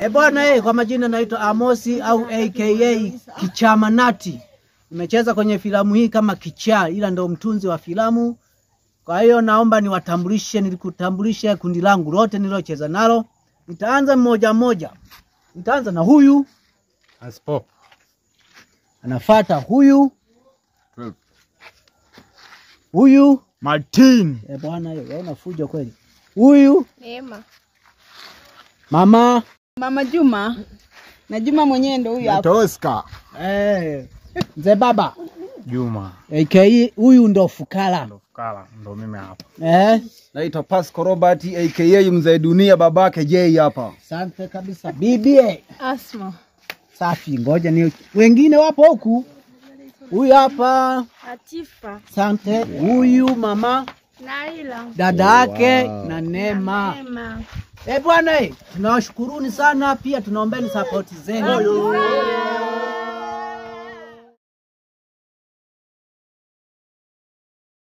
E bwana, kwa majina naitwa Amosi au aka Kichamanati. Nimecheza kwenye filamu hii kama kichaa, ila ndo mtunzi wa filamu. Kwa hiyo naomba niwatambulishe, nilikutambulishe kundi langu lote nilocheza nalo. Nitaanza mmoja mmoja. Nitaanza na huyu Aspop. Anafuata huyu 12. Huyu Martin. E bwana, wewe unafuja kweli. Huyu Neema. Mama Mama Juma. Na Juma mwenyewe ndo huyu hapa. Tosca. Mzee Baba Juma. AKA huyu ndo Fukara. Ndo Fukara, ndo mimi hapa. Naitwa Pascal Robert aka Mzee Dunia babake J hapa. Asante kabisa. BBA. Asma. Safi, ngoja ni wengine wapo huku. Huyu hapa. Atifa. Asante. Huyu mama Naila. dada yake na Neema. Neema. Eh bwana, tunawashukuruni sana, pia tunaombeni support zenu.